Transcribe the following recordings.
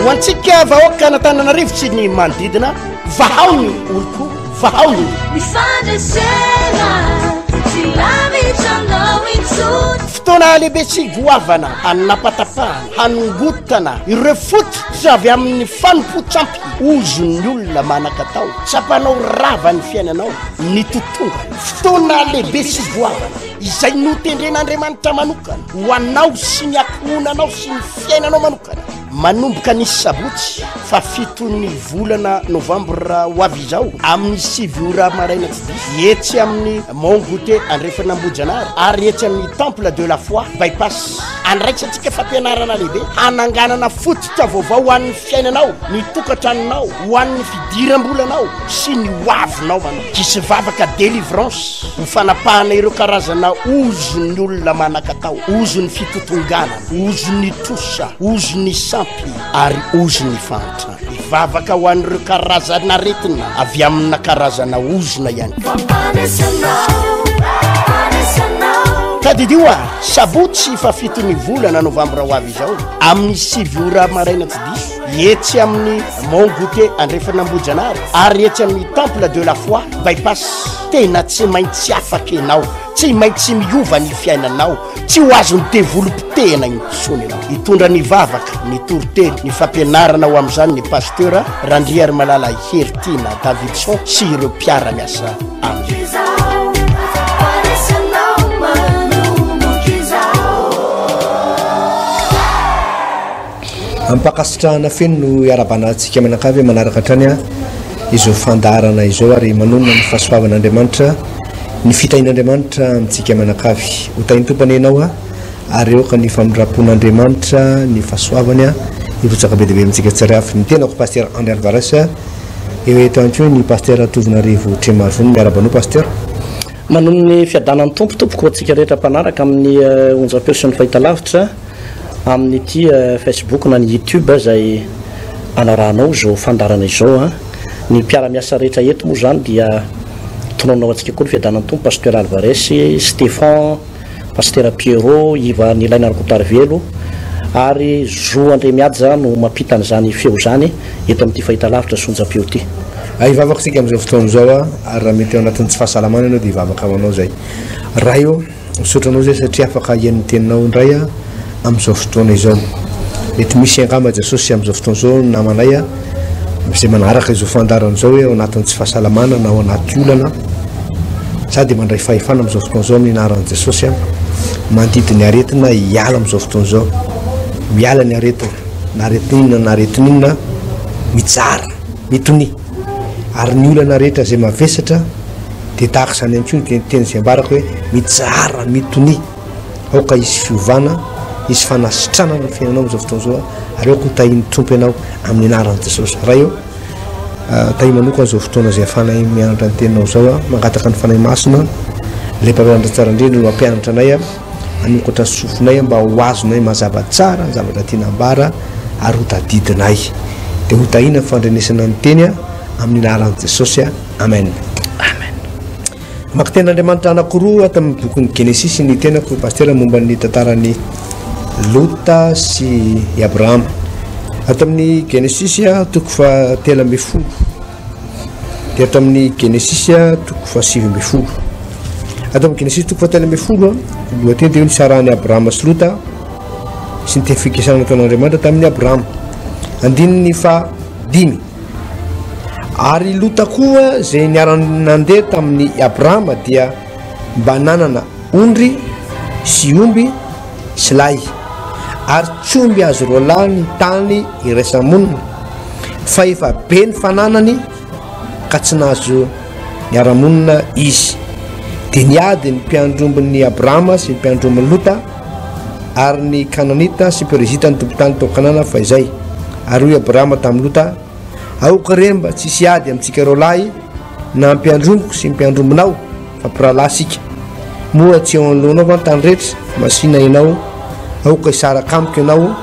Ho antsika vahoaka an'Antananarivo sy ny manodidina, vahao ny oloko, vahao ny. Ny fandresena tsy lavitra anao intsony. Fotoana lehibe sy goavana hanapatapahana, hanongotana ireo fototra avy amin'ny fanompoan-tsampy ozon'ny olona manan-katao, tsapanao rava ny fiainanao, ny totongana. Fotoana lehibe sy goavana izay notendren'Andriamanitra manokana ho anao sy ny ankohonanao sy ny fiainanao manokana. Manomboka ny sabotsy fahafiton'ny volana novambra ho avy izao amin'ny 9 ora maraina tsy diso etsy amin'ny Mont Goûter Andrefan'Ambohijanahary ary etsy amin'ny Temple de la Foi Bypass. Andraisantsika fampianarana lehibe hananganana fototra vaovao ho an'ny fiainanao, ny tokantranonao, ho an'ny fidiram-bolanao sy ny hoavinao manokana. Hisy vavaka délivrance ho fanapahana ireo karazana ozon'ny olona manan-katao, ozon'ny fitotonganana, ozon'ny trosa, ozon'ny sampy ary ozon'ny fahantrana. Hivavaka ho an'ireo karazan'aretina avy amina karazana ozona ihany koa. Tadidio ary, sabotsy fahafiton'ny volana novambra ho avy izao, amin'ny 9 ora maraina tsy diso, etsy amin'ny Mont Goûter Andrefan'Ambohijanahary ary etsy amin'ny Temple de la Foi Bypass. Tena tsy maintsy afaka ianao, tsy maintsy miova ny fiainanao. Tsy ho azon'ny devoly potehina intsony ianao. Hitondra ny vavaka, ny toriteny, ny fampianarana ho amin'izany ny Pasteur Randriarimalala Heritiana Davidson sy ireo mpiara-miasa aminy. Ampakasitrahana feno no iarahabana antsika mianakavy manaraka hatrany izao fandaharana izao ary manonona ny fahasoavan'Andriamanitra Ny fitahian'Andriamanitra amintsika mianakavy. Ho tahin'ny Tompo anie ianao ary aoka ny famindram-pon'Andriamanitra, ny fahasoavany hirotsaka be dia be amintsika tsirairay avy. Ny tenako Pasteur André Alvarez, eo eto ihany koa ny Pasteur Tovonarivo Tremarivony. Miarahaba anao Pasteur. Manohy ny fiadanan'ny Tompo tompoko ho antsika rehetra mpanaraka amin'ny onjam-peo sy ny fahitalavitra amin'ity Facebook na ny YouTube izay anarahanao izao fandaharana izao. Ny mpiara-miasa rehetra eto moa izany dia tononao antsika koa ny fiadanan'ny Tompo, Pasteur Alvarez, Stephan, Pasitera Pierrot, Iva Nilaina Rakotarivelo ary Zo Andriamihaja no mampita an'izany feo izany eto amin'ity fahitalavitra sy onjam-peo ity. Hivavaka isika amin'izao fotoana izao ary raha mety ao anatin'ny tsy fahasalamana ianao dia hivavaka ho anao izay. Ray ô! Misaotra anao zay satria afaka hihaino ny teninao indray aho amin'izao fotoana izao. Mety misy angamba Jesosy amin'izao fotoana izao ny namanay izay manaraka izao fandaharana izao hoe ao anatin'ny tsy fahasalamana na ao anaty olana. Za dia mandray fahefana amin'izao fotoana izao amin'ny anaran'i Jesosy aho. Mandidy ny aretina hiala amin'izao fotoana izao. Miala ny aretina, na aretina inona na aretina inona, mitsara, mitonia. Ary ny olana rehetra izay mavesatra Dia tahaka izany ihany koa ny teny izay ambarako hoe mitsahara, mitonia, aoka hisy fiovana, hisy fanasitranana ny fiainanao amin'izao fotoana izao ary aoka ho tahian'ny Tompo ianao amin'ny anaran'i Jesosy. Ray ô, tahio manokana izao fotoana izay ahafahanay mianatra ny teninao izao aho, mangataka ny Fanahy Masina, ilay mpampianatra tsara indrindra no hampianatra anay, hanokatra sofinay mba ho azonay mazava tsara ny zavatra tiana ambara ary ho tadidinay. Dia ho tahiana ny fandrenesana ny teny amin'ny anaran'i Jesosy. Amen. Amen. Mamaky tenin'Andriamanitra anankiroa ato amin'ny bokin'ny Genesisy ny tenako Pasitera momba ny tantaran'i Lota sy i Abrahama. Ato amin'ny Genesisy toko faha-13 dia ato amin'ny Genesisy toko faha-19. Ato amin'ny Genesisy toko faha-13 lohateny dia hoe nisarahan'i Abrahama sy Lota sy ny teny fikasana nataon'Andriamanitra tamin'i Abrahama. Andininy faha-5. Ary i Lota koa izay niara-nandeha tamin'i Abrama dia mba nanana ondry sy omby sy lay, ary tsy omby azy roalahy ny tany iraisa-monina, fa efa be ny fananany ka tsy nahazo niara-monina izy. Dia niady ny mpiandrombin'i Abrama sy ny mpiandrombin'i Lota, ary ny Kananita sy Perizita ny tompon-tany tao Kanana fahizay. Ary hoy Abrahama tamin'i Lota, Aoka re mba tsy hisy ady amintsika roalahy, na mpiandromboko sy mpiandrombonao, fa mpirahalahy isika. Moa tsy eo anoloanao va ny tany rehetra? Masìna ianao, aoka hisaraka amiko ianao,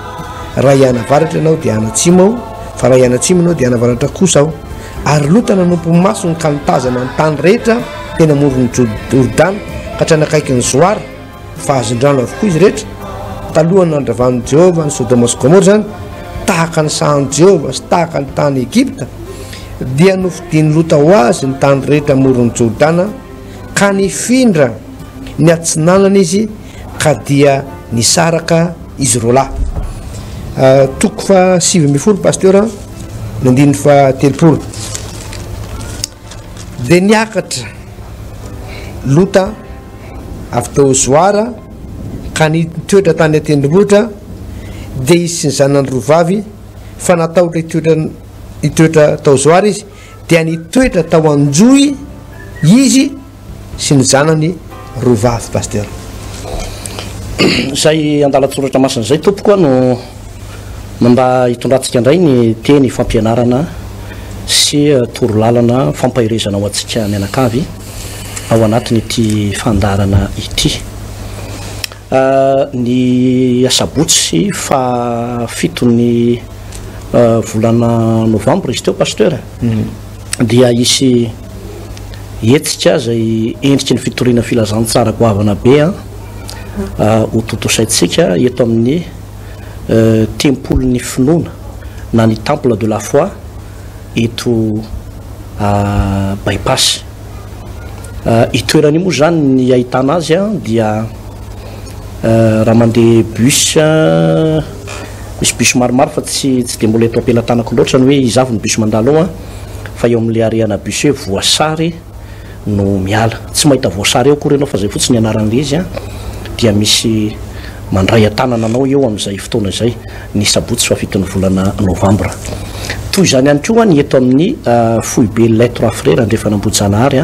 raha hianavaratra ianao dia hianatsimo aho, fa raha hianatsimo ianao dia hianavaratra kosa aho. Ary Lota nanompo ny masony ka nitazana ny tany rehetra teny amoron'i Jordana ka hatrany akaikin'i Zoara, fa azon-drano avokoa izy rehetra, talohan'ny nandravan'i Jehovah an'i Sodoma sy Gomora izany. tahaka ny sahan'i Jehovah sy tahaka ny tany Egypta, dia nofidin'i Lota ho azy ny tany rehetra amoron'i Jordana, ka nifindra ny atsinanana izy, ka dia nisaraka izy roalahy. Ah, toko faha 19 pasteur, ny andininy faha 30. Dia niakatra Lota avy tao Zoara ka nitoetra tany an-tendrombohitra, dia izy sy ny zanany roa vavy, fa natahotra hitoetra hitoetra tao Zoara izy, dia nitoetra tao Anjohy izy sy ny zanany roa vavy. Pasteur. Izay andalan-tsoratra masina izay tompoko a no no mba hitondrantsika indray ny teny fampianarana sy torolalana fampaherezana ho antsika mianakavy ao anatin'ity fandaharana ity. Ny asabotsy faha fiton'ny volana novambra izy teo Pasteur dia hisy hetsika izay endriky ny fitoriana filazantsara goavana be ho tontosaintsika eto amin'ny tempolin'ny finoana na ny temple de la foi eto By-pass. Io toerana io moa izany ny ahitana azy dia raha mandeha bus, misy bus maromaro fa tsy tsy dia mbola eto am-pelatanako loatra ny hoe iza avy ny bus mandalo ao fa eo amin'ilay arehana bus hoe Voasary no miala. Tsy mahita voasary eo akory ianao fa izay fotsiny ny anaran'ilay izy dia misy mandray an-tanana anao eo amin'izay fotoana izay, ny sabotsy fahafiton'ny volana novambra. Toy izany ihany koa ny eto amin'ny foibe Les Trois Frères Andrefan'Ambohijanahary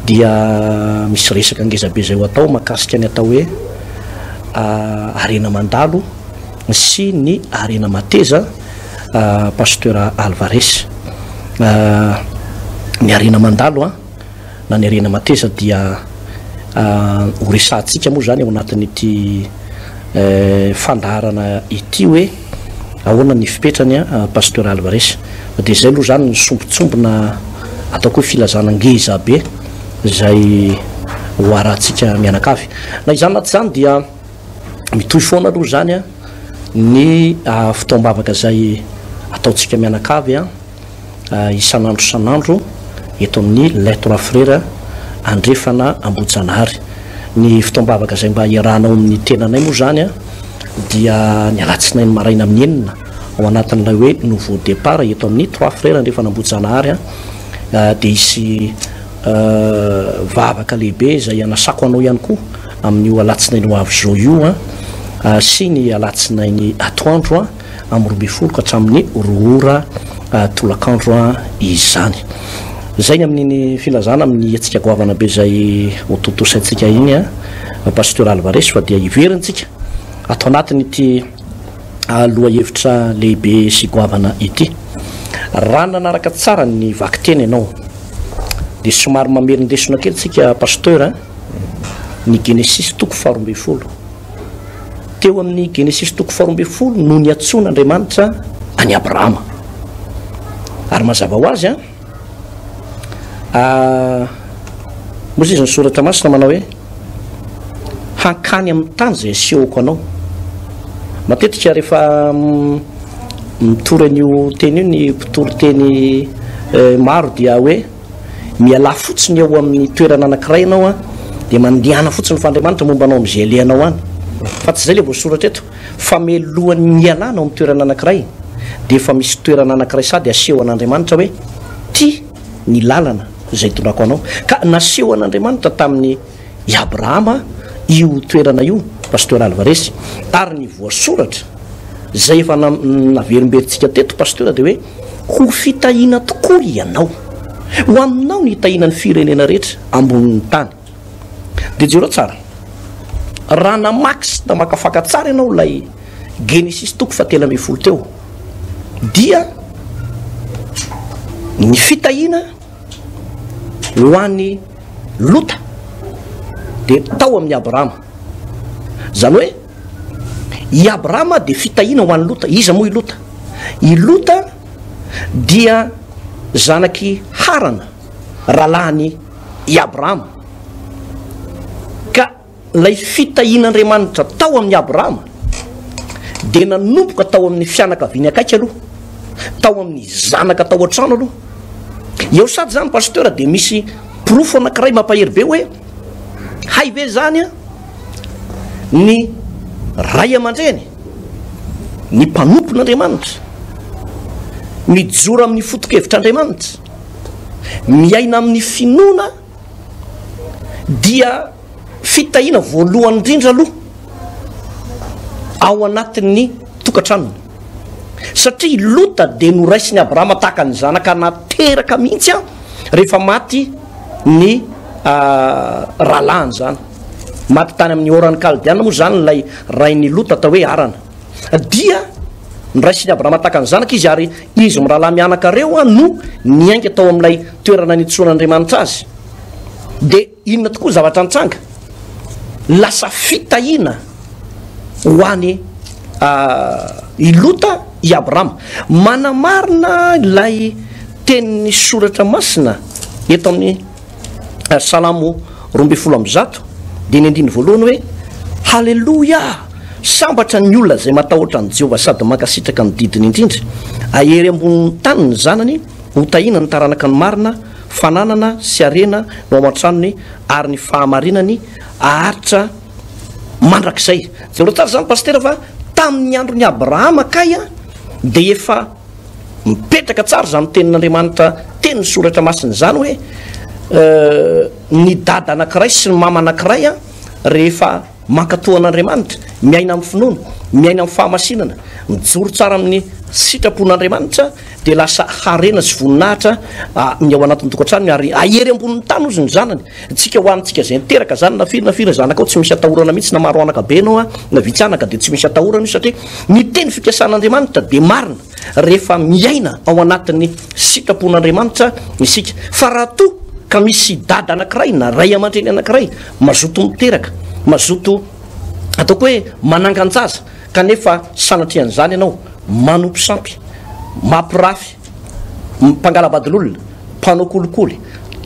dia misy resaka ngezabe izay ho atao mahakasika ny atao hoe harena mandalo sy ny harena mateza. Pasteur Alvarez. Ny harena mandalo na ny harena mateza dia ho resahantsika moa izany ao anatin'ity fandaharana ity hoe ahoana ny fipetrany Pasteur Alvarez. Fa dia izay aloha izany ny sombintsombina ataoko hoe filazana ngeza be izay ho arahantsika mianakavy. Na izany na tsy izany dia Mitohy foana aloha izany ny fotoam-bavaka izay ataontsika mianakavy isan'andro isan'andro eto amin'ny Les Trois Frères Andrefana Ambohijanahary. Ny fotoam-bavaka izay mba iarahanao amin'ny tenanay moa izany dia ny alatsinainy maraina amin'ny enina ao anatin'ilay hoe Nouveau Départ eto amin'ny Trois Frères Andrefana Ambohijanahary dia hisy Vavaka lehibe izay anasako anao ihany koa amin'io alatsinainy ho avy izao io an, sy ny alatsinainy atoandro an, amin'ny 12 ka hatramin'ny roa ora tolakandro an izany. Izay ny amin'iny filazana amin'ny hetsika goavana be izay ho tontosaintsika iny an, Pasteur Alvarez, fa dia hiverintsika ato anatin'ity lohahevitra lehibe sy goavana ity. Raha nanaraka tsara ny vakiteny ianao, dia somary mamerin-desona kely tsika Pasteur a, ny Genesisy toko faha 12. Teo amin'ny Genesisy toko faha 12 no niantsoan'Andriamanitra an'i Abrahama. Ary mazava ho azy a, moa izy ny soratra masina manao hoe hankany amin'ny tany izay asehoko anao. Matetika rehefa mitory an'io teny io ny mpitory teny maro dia hoe mialà fotsiny eo amin'ny toerana anankiray ianao an, dia mandehana fotsiny fa Andriamanitra momba anao amin'izay alehanao any. Fa tsy izay ilay voasoratra eto, fa mialohan'ny hialana ao amin'ny toerana anankiray dia efa misy toerana anankiray sady asehon'Andriamanitra hoe tia ny lalana izay itondrako anao. Ka nasehon'Andriamanitra tamin'i Abrahama io toerana io, Pasteur Alvarez, ary ny voasoratra izay efa naverimberintsika teto, Pasteur, dia hoe ho fitahiana tokoa ianao. Ho aminao ny hitahiana ny firenena rehetra ambonin'ny tany. Dia jereo tsara, raha namaky sy namakafaka tsara ianao ilay Genesisy toko faha 13 teo, dia ny fitahiana ho an'i Lota dia tao amin'i Abrahama. Izany hoe i Abrahama dia fitahiana ho an'i Lota. Iza moa i Lota? I Lota dia zanak'i Harana, rahalahin'i i Abrahama. Ka ilay fitahian'Andriamanitra tao amin'i Abrahama. Dia nanomboka tao amin'ny fianakaviany akaiky aloha, tao amin'ny zanaka tao an-trano aloha. Eo sady izany pasteur dia misy porofo anankiray mampahery be hoe hay ve izany an, ny ray aman-dreny, ny mpanompon'Andriamanitra, mijoro amin'ny foto-kevitr'Andriamanitra, miaina amin'ny finoana dia fitahiana voalohany indrindra aloha ao anatin'ny tokantranony. Satria i Lota dia noraisin'i Abrahama tahaka ny zanaka nateraka mihitsy an, rehefa maty ny rahalahiny izany. Maty tany amin'ny Oran'ny Kaldeana moa izany ilay rain'i Lota atao hoe Harana. Dia noraisin'i Abrahama tahaka ny zanaka izy ary izy mirahalahy mianaka ireo no niainga tao amin'ilay toerana nitsoan'Andriamanitra azy. Dia inona tokoa ny zavatra nitranga? Lasa fitahiana ho an'i i Lota i Abrahama. Manamarina ilay tenin'ny soratra masina eto amin'ny Salamo 112 dia ny andininy voalohany hoe, Haleloia! Sambatra ny olona izay matahotra an'i Jehovah sady mankasitraka ny didiny indrindra. Ahery ambonin'ny tany ny zanany, hotahina ny taranaka ny marina, fananana sy harena no ao an-tranony ary ny fahamarinany haharitra mandrakizay. Jereo tsara izany Pasitera fa tamin'ny andron'i Abrahama kay dia efa mipetraka tsara izany tenin'Andriamanitra tenin'ny soratra masina izany hoe ny dada anankiray sy ny mama anankiray rehefa Mankatò an'Andriamanitra, miaina amin'ny finoana, miaina amin'ny fahamasinana, mijoro tsara amin'ny sitrapon'Andriamanitra, dia lasa harena sy voninahitra ny ao anatin'ny tokantranony ary ahery ambonin'ny tany hozy ny zanany. Tsika ho antsika izay niteraka zany na firy na firy zanakao tsy misy atahorana mihitsy na maro anaka be ianao na vitsy anaka dia tsy misy atahorana io satria ny teny fikasan'Andriamanitra dia marina rehefa miaina ao anatin'ny sitrapon'Andriamanitra isika. Fa raha toa ka misy dada anankiray na ray aman-dreny anankiray Mazoto miteraka, mazoto ataoko hoe manangan-jaza kanefa sanatrian'izany ianao manompo sampy, mampirafy, mpangala-badin'olona, mpanao kolikoly,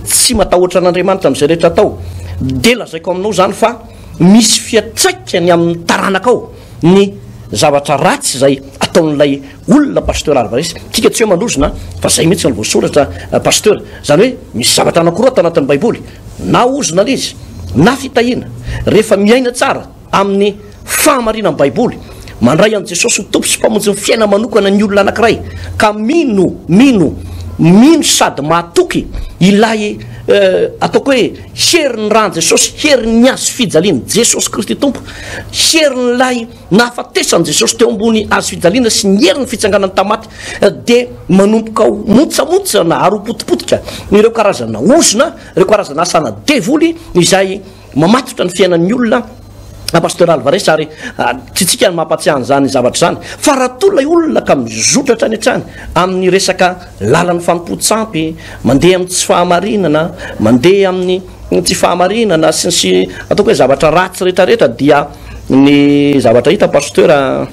tsy matahotra an'Andriamanitra amin'izay rehetra atao, dia lazaiko aminao izany fa misy fiantraikany amin'ny taranakao ny zavatra ratsy izay ataon'ilay olona Pasteur Alvarez, tsika tsy hoe manozona fa zay mihitsy no voasoratra Pasteur, zany hoe misy zavatra anakiroa ato anatin'ny baiboly, na ozona le izy na fitahiana, rehefa miaina tsara amin'ny fahamarinan'ny baiboly, mandray an'i Jesosy ho Tompo sy Mpamonjy ny fiainana manokana ny olona anakiray ka mino, mino, mino sady mahatoky ilay ataoko hoe herin'ny ràn'i Jesosy, herin'ny hazo fijalian'i Jesosy Kristy Tompo, herin'ilay nahafatesan'i Jesosy teo ambony hazo fijaliana sy ny herin'ny fitsanganany tamin'ny maty, dia manomboka ho montsamontsana ary ho potipotika ireo karazana ozona, ireo karazana asana devoly izay mamatotra ny fiainan'ny olona. Pasteur Alvarez, ary tsy tsika ny mampatsiahy an'izany zavatra izany, fa raha toa ilay olona ka mizotra hatrany hatrany amin'ny resaka lalan'ny fanompoan-tsampy, mandeha amin'ny tsy fahamarinana, mandeha amin'ny tsy fahamarinana sy ny sy ataoko hoe zavatra ratsy rehetrarehetra, dia Ny zavatra hita Pasteur a,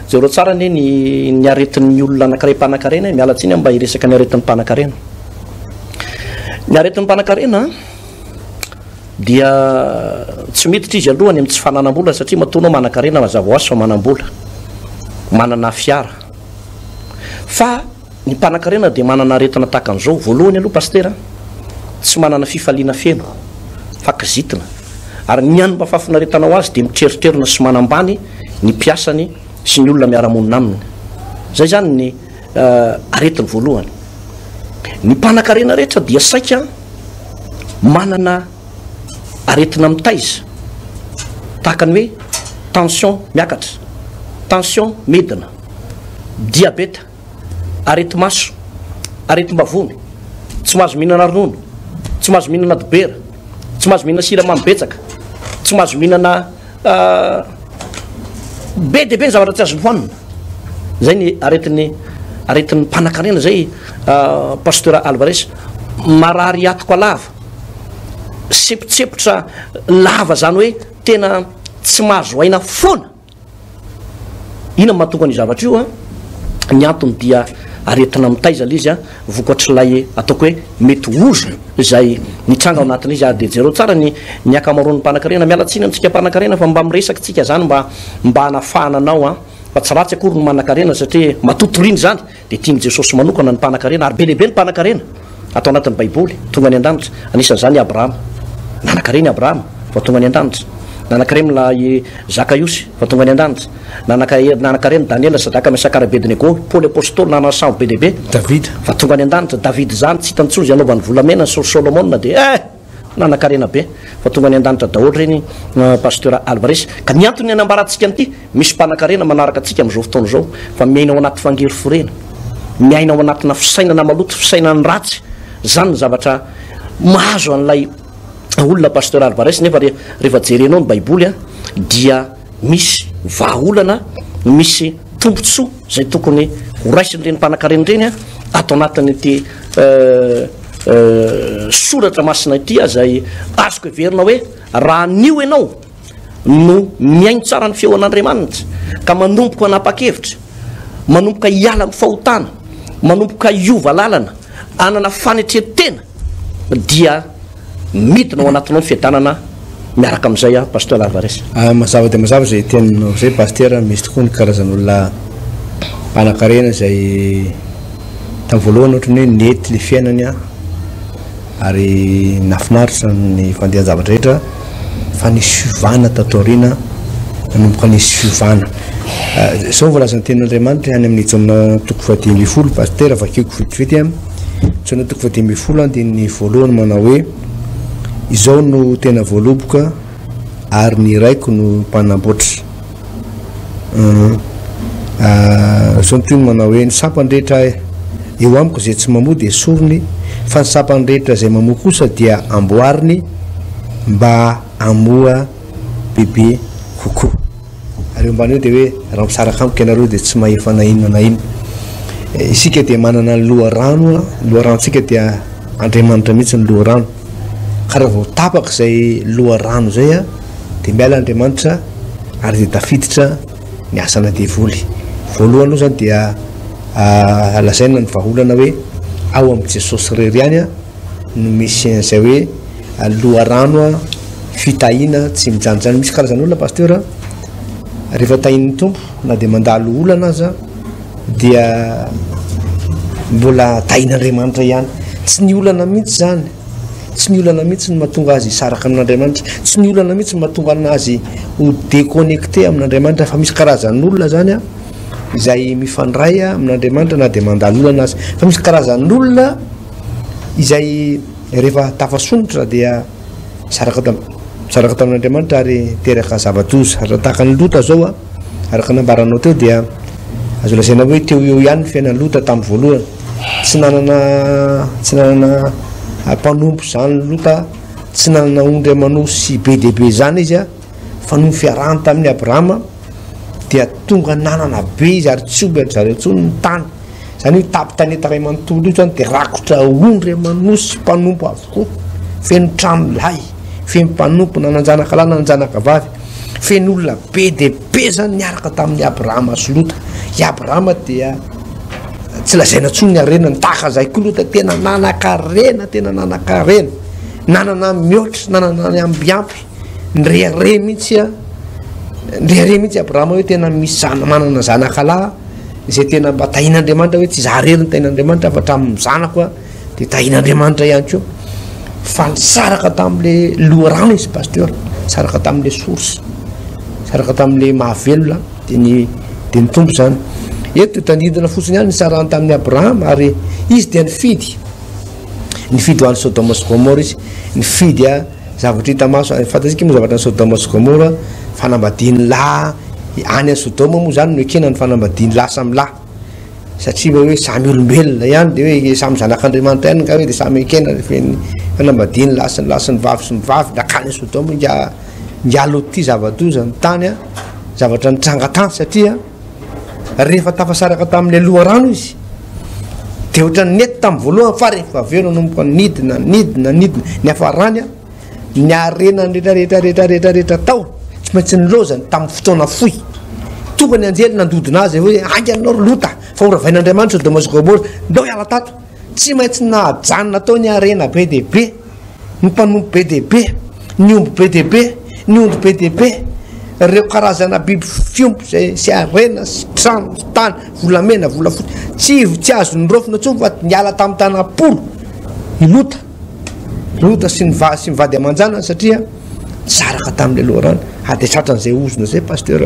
jereo tsara anie ny ny aretin'ny olona anankiray mpanakarena e, miala tsiny aho mba hiresaka ny aretin'ny mpanakarena. Ny aretin'ny mpanakarena dia tsy miditra izy aloha any amin'ny tsy fananam-bola satria matoa anao manakarena mazava ho azy fa manam-bola, manana fiara. Fa Ny mpanan-karena dia manana aretina tahaka an'izao, voalohany aloha Pasitera, tsy manana fifaliana feno, fa kizitina, ary ny hany mba fahafinaretana ho azy dia mitreritrerona sy manambany ny mpiasany sy ny olona miara-monina aminy. Izay izany ny aretiny voalohany. Ny mpanan-karena rehetra dia saika manana aretina mitaiza, tahaka ny hoe tension miakatra, tension midina, diabeta, areti-maso, aretim-bavony, tsy mahazo mihinana ronono, tsy mahazo mihinana dibera, tsy mahazo mihinana siramamy betsaka, tsy mahazo mihinana be dia be ny zavatra tsy azony hohanina. Zay ny aretin'ny aretin'ny mpanakarena zay Pasteur Alvarez, marary atoka lava, sepotsepotra lava zany hoe tena tsy mahazo aina foana. Inona no mahatonga an'io zavatra io an? Ny antony dia aretina mitaiza ilay izy an, vokatr'ilay ataoko hoe mety ozona izay mitranga ao anatin'ilay izy ary dia jereo tsara ny ny ankamaroan'ny mpanankarena, miala tsiny amintsika mpanankarena fa mba miresaka tsika zany mba mba hanafahana anao an, Fa tsy ratsy akory ny manankarena satria matoa toriana izany dia tian'i Jesosy manokana ny mpanankarena ary be dia be ny mpanankarena ato anatin'ny Baiboly tonga any an-danitra. Anisan'izany i Abrahama. Nanankarena i Abrahama vao tonga any an-danitra. Nanankarena i Zakaiosy vao tonga any an-danitra. Nanankarena i Daniela, Sadraka, Mesaka ary Abednego. Paoly Apostoly nanana sambo be dia be. Davida. Vao tonga any an-danitra. Davida izany tsy hitany intsony izay anaovany volamena sy Solomona dia eh! Nanankarena be fa tonga any an-danitra daholo ireny Pasteur Alvarez. Ka ny antony anambarantsika an'ity, misy mpanankarena manaraka antsika amin'izao fotoana izao fa miaina ao anaty fangiriforena, miaina ao anatina fisainana maloto, fisainan'ny ratsy. Izany ny zavatra mahazo an'ilay olona Pasteur Alvarez nefa rehefa jerenao ny Baiboly dia misy vahaolana, misy tombontsoa izay tokony ho raisin'ireny mpanankarena ireny ato anatin'ity soratra masina ity izay azoko heverina hoe raha anio ianao no mihaino tsara ny feon'Andriamanitra ka manomboka hanapa-kevitra, manomboka hiala amin'ny fahotana, manomboka hiova lalana, hanana fanetren-tena dia midina ao anatinao ny fiadanana miaraka amin'izay aho Pasteur Alvarez. Ah, mazava dia mazava izay teninao izay Pasteur, misy tokoa ny karazan'olona mpanankarena izay tamin'ny voalohany ohatran'ny hoe nety le fiainany an, ary nahafinaritra ny fandehan-javatra rehetra fa nisy fiovana tato aoriana, nanomboka nisy fiovana. Ah, izao ny voalazan'ny tenin'Andriamanitra any amin'ny Jaona toko faha-15, Pasteur, vakiko vetivety an. Jaona toko faha-15 andininy voalohany manao hoe, Izao no tena voaloboka ary ny Raiko no mpanamboatra. Izao ny tohiny manao hoe, Ny sampany rehetra eo amiko izay tsy mamoa dia esoriny, fa ny sampany rehetra izay mamoa kosa dia amboariny mba hamoa bebe kokoa. Ary eo ambany eo dia hoe, raha misaraka amiko ianareo dia tsy mahefa na inona na inona. Isika dia manana ny loharano, ny loharanontsika dia Andriamanitra mihitsy ny loharano. Ka raha vao tapaka izay loharano izay dia miala Andriamanitra ary dia tafiditra ny asana devoly. Voalohany aloha izany dia lazaina ny vahaolana hoe ao amin'i Jesosy irery ihany no misy an'izay hoe loharano fitahiana tsy mijanojano. Misy karazan'olona pasteur rehefa tahian'ny Tompo na dia mandalo olana aza dia mbola tahian'Andriamanitra ihany. Tsy ny olana mihitsy izany, tsy ny olana mihitsy no mahatonga azy hisaraka amin'Andriamanitra, tsy ny olana mihitsy no mahatonga azy ho déconnecté amin'Andriamanitra fa misy karazan'olona izany izay mifandray amin'Andriamanitra na dia mandalo olana aza. Fa misy karazan'olona izay rehefa tafasondrotra dia nisaraka tam nisaraka tamin'Andriamanitra ary niteraka zava-doza. Raha tahaka an'i Lota izao a, araka ny nambaranao teo dia azo lazaina hoe teo eo ihany ny fiainan'i Lota tamin'ny voalohany. Tsy nanana tsy nanana mpanompo izany Lota, tsy nanana ondry aman'osy be dia be izany izy a, fa noho ny fiarahany tamin'i Abrahama dia tonga nanana be izy ary tsy omby an-dry zareo intsony ny tany. Izany hoe io tampon-tanety iray manontolo io izany dia rakotra ondry aman'osy sy mpanompo avokoa. Feno trano lay, feno mpanompo, nanan-janaka lahy, nanan-janaka vavy. Feno olona be dia be izany niaraka tamin'i Abrahama sy Lota. I Abrahama dia tsy lazaina intsony ny harenany, tahaka izay koa Lota, tena nanan-karena, tena nanan-karena. Nanana mihoatra, nanana ny ambiampy, nirehareha mihitsy, nirehareha mihitsy Abrahama hoe tena misy zana-, manana zanaka lahy. izay tena mba tahin'Andriamanitra hoe tsy izaho irery no tahin'Andriamanitra fa hatramin'ny zanako aho dia tahin'Andriamanitra ihany koa fa nisaraka tamin'le loharano izy pasteur nisaraka tamin'le source nisaraka tamin'le mahavelona dia ny dia ny tompo zany eto dia tandindona fotsiny ihany nisarahany tamin'ny Abrahama ary izy dia nifidy nifidy ho any Sodoma sy Gomora izy nifidy a Zavatra hita maso, fantatsika moa zavatra any Sodoma sy Gomora, fanambadian'ny lahy, any Sodoma moa zany no ekena ny fanambadian'ny lahy samy lahy, satria hoe samy olombelona ihany, de hoe samy zanak'Andriamanitra ihany nga hoe de samy ekena rehefa ny fanambadian'ny lahy sy ny lahy sy ny vavy sy ny vavy, nankany Sodoma nga nga Lota zava-doza ny tany a, zavatra nitranga tany satria rehefa tafasaraka tamin'ilay loharano izy dia ohatran'ny nety tamin'ny voalohany fa rehefa avy eo nanomboka nidina nidina nidina ny hafarany a ny harena rehetra rehetra rehetra rehetra rehetra tao tsy maintsy nilaozany tamin'ny fotoana fohy tonga ny anjely nandodona azy hoe haingana ry lota fa horavain'Andriamanitra Sodoma sy Gomora ndao hiala tato tsy maintsy nahajanona tao ny harena be dia be ny mpanompo be dia be, ny omby be dia be, ny ondry be dia be. Ireo karazana biby fiompy izay sy harena sy trano sy tany, volamena, volafotsy, tsy tsy azo niraofina intsony fa niala tamin'ny tanam-polo i Lota. Lota sy ny va- sy ny vady aman-janany satria nisaraka tamin'ilay loharano. Ary dia tratran'izay ozona izay pasteur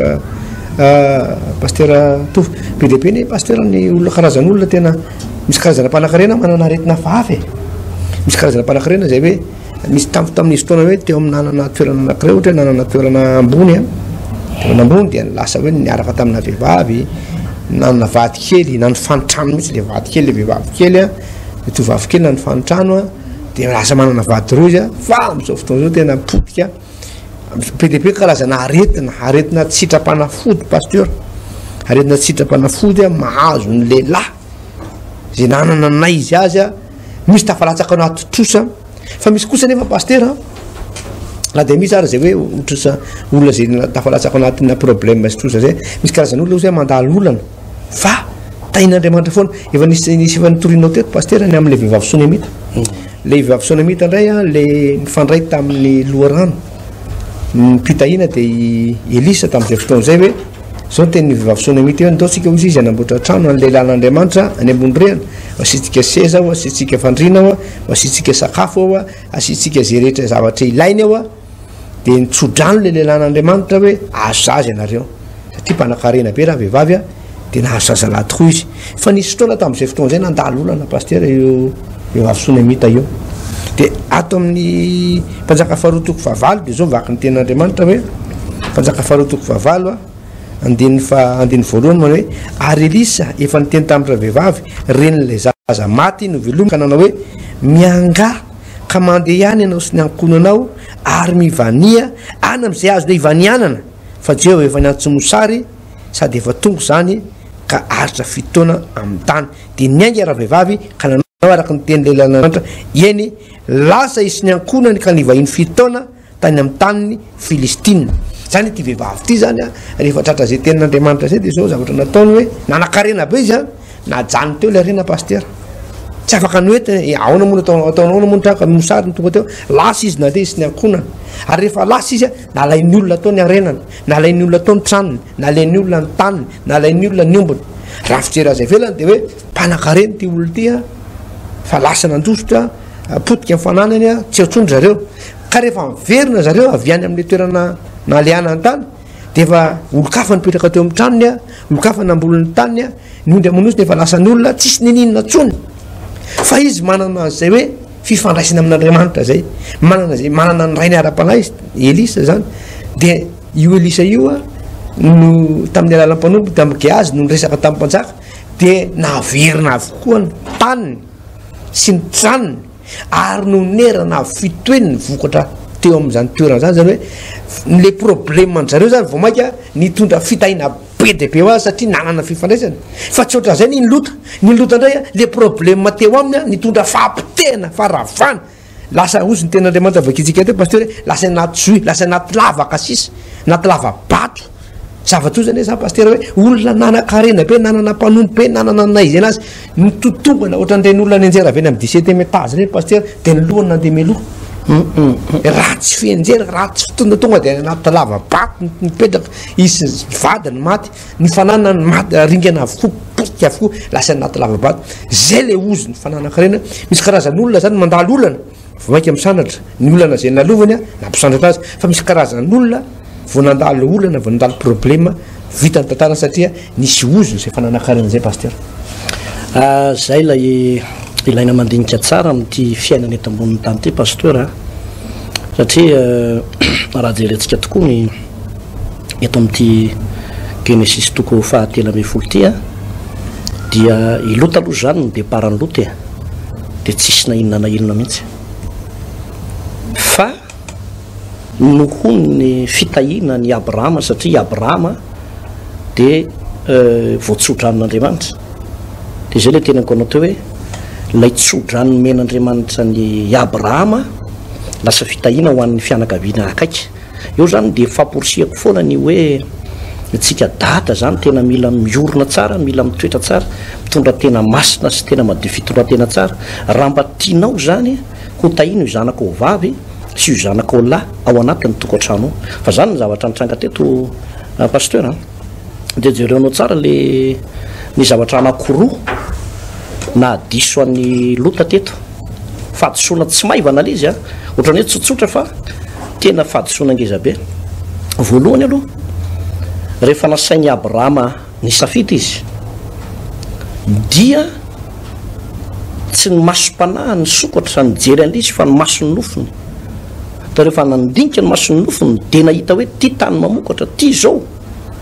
pasteur Tovo. Be dia be anie pasteur ny olona karazan'olona tena misy karazana mpanankarena manana aretina hafahafa e. Misy karazana mpanankarena izay hoe Nisy tamiko tamin'izy fotoana hoe teo amin'ny nanana toerana anankiray ohatra hoe nanana toerana ambony an, toerana ambony dia lasa hoe niaraka tamina vehivavy, nanana vady kely, nanofany trano mihitsy le vady kely, le vehivavy kely an, le tovovavy kely nanofany trano an, dia lasa manana vady roa izy an, fa amin'izao fotoana izao tena potika, be dia be karazana aretina, aretina tsy sitram-panafody pasteur, aretina tsy sitram-panafody an mahazo ny lehilahy zay nanana ny naha izy azy an, misy tafalatsaka anaty trosa. Fa misy kosa nefa pasitera na dia misy ary zay hoe trosa olona zay tafalatsaka anatina problème sy trosa zay, misy karazan'olona ozy hoe mandalo olana fa tahin'Andriamanitra foana. Efa nisy nisy efa nitorianao teto pasitera ny amin'ilay vehivavy sonemita. Ilay vehivavy sonemita indray an, le nifandray tamin'ny loharano ny mpitahina dia i Elisa tamin'izay fotoana izay hoe Izao ny tenin'ny vehivavy Sonemita eo, Ndao tsika, hoy izy, hanamboatra trano an'ny lehilahin'Andriamanitra any ambony rihana, ho asiantsika seza ao, hasiantsika fandriana ao, ho asiantsika sakafo ao, hasiantsika izay rehetra zavatra ilainy ao. Dia nitso-drano ilay lehilahin'Andriamanitra hoe, Azo zaza ianareo. Satria mpanankarena be raha vehivavy, dia nahazo zazalahy tokoa izy. Fa nisy fotoana tamin'izay fotoana izay nandalo olana pasitera io vehivavy Sonemita io. Dia ato amin'ny Mpanjaka faharoa toko fahavalo dia izao vaky ny tenin'Andriamanitra hoe, Mpanjaka faharoa toko fahavalo a, andininy fa andininy voalohany manao hoe, ary Elisa efa niteny tamin'ny ravehivavy renin'ilay zaza maty novelomina ka nanao hoe, Miangà ka mandeha ihany ianao sy ny ankohonanao ary mivania any amin'izay azonao ivanianana, fa Jehovah efa niantso mosary sady efa tonga izany ka aritra fito taona amin'ny tany. Dia niainga ravehivavy ka nanao araka ny tenin'ny lehilahin'Andriamanitra, eny, lasa izy sy ny ankohonany ka nivahiny fito taona tany amin'ny tanin'ny Filistina. Izany ity vehivavy ity izany, rehefa tratra izay tenin'Andriamanitra izay dia izao zavatra nataony hoe, nanan-karena be izy an, najanony teo ilay harena pasitera. Tsy afaka noentina, eh, ahoana moa no atao, ataonao ahoana moa ny traka, mosary no tonga teo, lasa izy nandeha izy sy ny ankohonany. Ary rehefa lasa izy, nalain'ny olona tao ny harenany, nalain'ny olona tao ny tranony, nalain'ny olona ny taniny, nalain'ny olona ny ombiny. Raha fijery azy ivelany dia hoe mpanankarena ity olona ity an, fa lasa nandositra, potika ny fananany an, tsy eo intsony zareo. Ka rehefa miverina zareo avy any amin'ilay toerana nalehanany tany, dia efa olon-kafa nipetraka teo amin'ny tranony an, olon-kafa namboly ny taniny an, ny ondry aman'osiny efa lasan'ny olona, tsisy nininona intsony. Fa izy manana an'izay hoe fifandraisana amin'Andriamanitra izay, manana izay, manana ny rainy ara-panahy izy, Elisa izany, dia io Elisa io an, no tamin'ny alalan'ny mpanompo tamin'i Gehazy no niresaka tamin'ny mpanjaka, dia naverina avokoa ny taniny sy ny tranony ary nonerana avy fitoeny ny vokatra teo amin'izany toerana izany, izany hoe le problème an-dry zareo izany vao mainka nitondra fitahiana be dia be ho azy satria nanana fifandraisana, fa tsy ohatran'izay ny Lota, ny Lota indray le problème teo aminy nitondra fahapotehana, faharavana, lasa hozy ny tenin'Andriamanitra vakintsika teo pasteur hoe lasa anaty zohy, lasa anaty lavaka sisa, anaty lava-bato, zava-doza anie zany pasteur hoe olona nanan-karena be, nanana mpanompo be, nanana ny naha-izy anazy, nitotongana ohatran'ireny olona nianjera avy eny amin'ny dix-septième étage ireny pasteur, dia ny lohany nandeha mialoha, ratsy fianjera, ratsy fitondra tonga dia any anaty lava-bato nipetraka, izy sy ny vadiny maty, ny fananany maty, ringana avokoa, potika avokoa, lasa anaty lava-bato. Zay le ozona fananan-karena. Misy karazan'olona zany mandalo olana, vao mainka misandratra. Ny olana zay nalovany nampisandratra azy. Fa misy karazan'olona vao nandalo olana, vao nandalo problema, vita ny tantara satria nisy ozona zay fananan-karena zay Pasteur. Ah, zay ilay ilaina mandinika tsara amin'ity fiainana eto ambonin'ny tany ity Pasteur a. Satria raha jerentsika tokoa ny eto amin'ity Genesisy toko fahatelo ambin'ny folo ity a, dia i Lota aloha izany ny départ an'i Lota e, dia tsisy na inona na inona mihitsy. Fa noho ny fitahiana an'i Abrahama, satria i Abrahama dia voatso-dranon'Andriamanitra. Dia izay ilay teneniko anao teo hoe ilay tso-drano nomen'Andriamanitra an'i Abrahama lasa fitahiana ho an'ny fianakaviana akaiky. Eo zany dia famporisihako foana ny hoe tsika dada zany tena mila miorina tsara, mila mitoetra tsara, mitondra tena masina sy tena madio fitondran-tena tsara. Raha mba tianao zany ho tahiana io zanakao vavy. sy io zanakao lahy ao anatin'ny tokantrano ao. Fa zany ny zavatra nitranga teto Pasteur a. Dia jereonao tsara le ny zavatra anankiroa nahadiso an'i Lota teto. Fahadisoana tsy maivana le izy a. Ohatran'ny hoe tsotsotra fa tena fahadisoana ngeza be. Voalohany aloha, rehefa nasain'i Abrahama nisafidy izy dia tsy ny masom-panahiny nisokatra nijery an'ilay izy fa ny mason'ny nofony. Ka rehefa nandinika ny mason'ny nofony dia nahita hoe ty tany mamokatra, ty izao,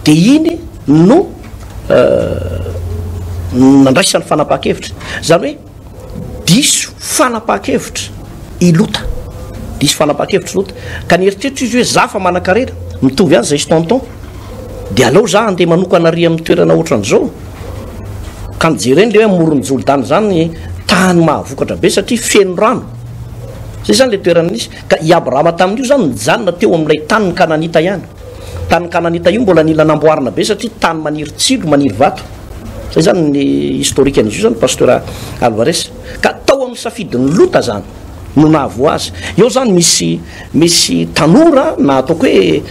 dia iny no nandraisany fanapahan-kevitra. Izany hoe diso fanapahan-kevitra i Lota. Diso fanapahan-kevitra i Lota. Ka nieritreritra izy hoe za fa manan-karena, mitovy azy izay sy tonton, dia aleo za andeha manokana ary amin'ny toerana ohatran'izao. Ka nijereny le hoe amoron'i Jordana izany tany mahavokatra be satria feno rano. Zay izany le toerana nisy. Ka i Abrahama tamin'io izany nijanona teo amin'ilay tanin'ny Kananita ihany. Tanin'ny Kananita io mbola nila namboarina be satria tany maniry tsilo, maniry vato. Zay izany ny historique an'izy io izany Pasteur Alvarez. Ka tao amin'ny safidin'i Lota izany no nahavoa azy. Eo izany misy misy tanora na ataoko hoe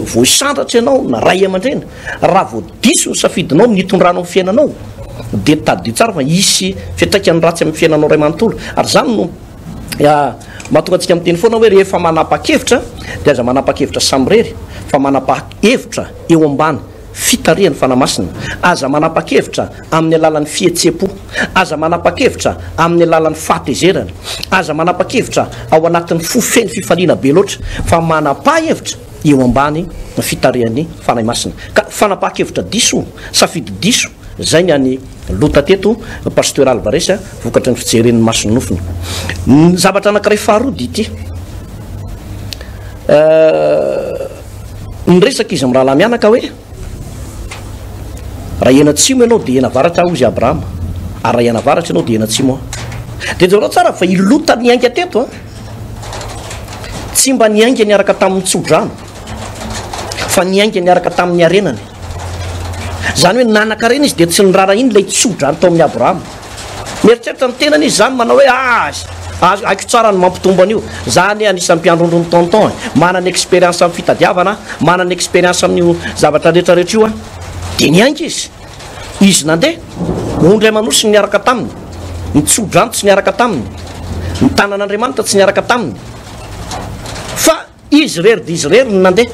vao hisandratra ianao na ray aman-dreny, raha vao diso ny safidinao amin'ny hitondranao ny fiainanao dia tadidio tsara fa hisy fiantraikany ratsy amin'ny fiainanao iray manontolo. Ary izany no mahatonga antsika miteny foana hoe rehefa manapa-kevitra dia aza manapa-kevitra samirery fa manapa-hevitra eo ambany fitarihan'ny Fanahy Masina. Aza manapa-kevitra amin'ny alalan'ny fihetseham-po. Aza manapa-kevitra amin'ny alalan'ny fahatezerana. Aza manapa-kevitra ao anatin'ny fo feno fifaliana be loatra fa manapa-hevitra eo ambany fitarihan'ny Fanahy Masina. Ka fanapahan-kevitra diso, safidy diso, zay ny an'i Lota teto, Pasteur Alvarez, vokatry ny fijereny ny mason'ny nofony. Ny zavatra anankiray faharoa dia ity. Niresaka izy mirahalahy mianaka hoe, raha hiaina atsimo ianao dia hiaina avaratra aho, hoy izy Abrahama, ary raha hiaina avaratra ianao dia hiaina atsimo aho. Dia jereo tsara fa i Lota niainga teto an, Tsy mba niainga niaraka tamin'ny tsodrano, fa niainga niaraka tamin'ny harenany. Izany hoe nanan-karena izy dia tsy niraharahiany ilay tsodrano tao amin'i Abrahama. Mieritreritra ny tenany izy izany manao hoe ah, azo haiko tsara ny mampitombo an'io. Za anie anisan'ny mpiandrondro ny tonton e. Manana expérience amin'ny fitadiavana aho, manana expérience amin'io zavatra rehetra rehetra io aho. Dia niainga izy. Izy nandeha, ondry aman'osy niaraka taminy, ny tso-drano tsy niaraka taminy, ny tanan'Andriamanitra tsy niaraka taminy, fa izy irery dia izy irery no nandeha.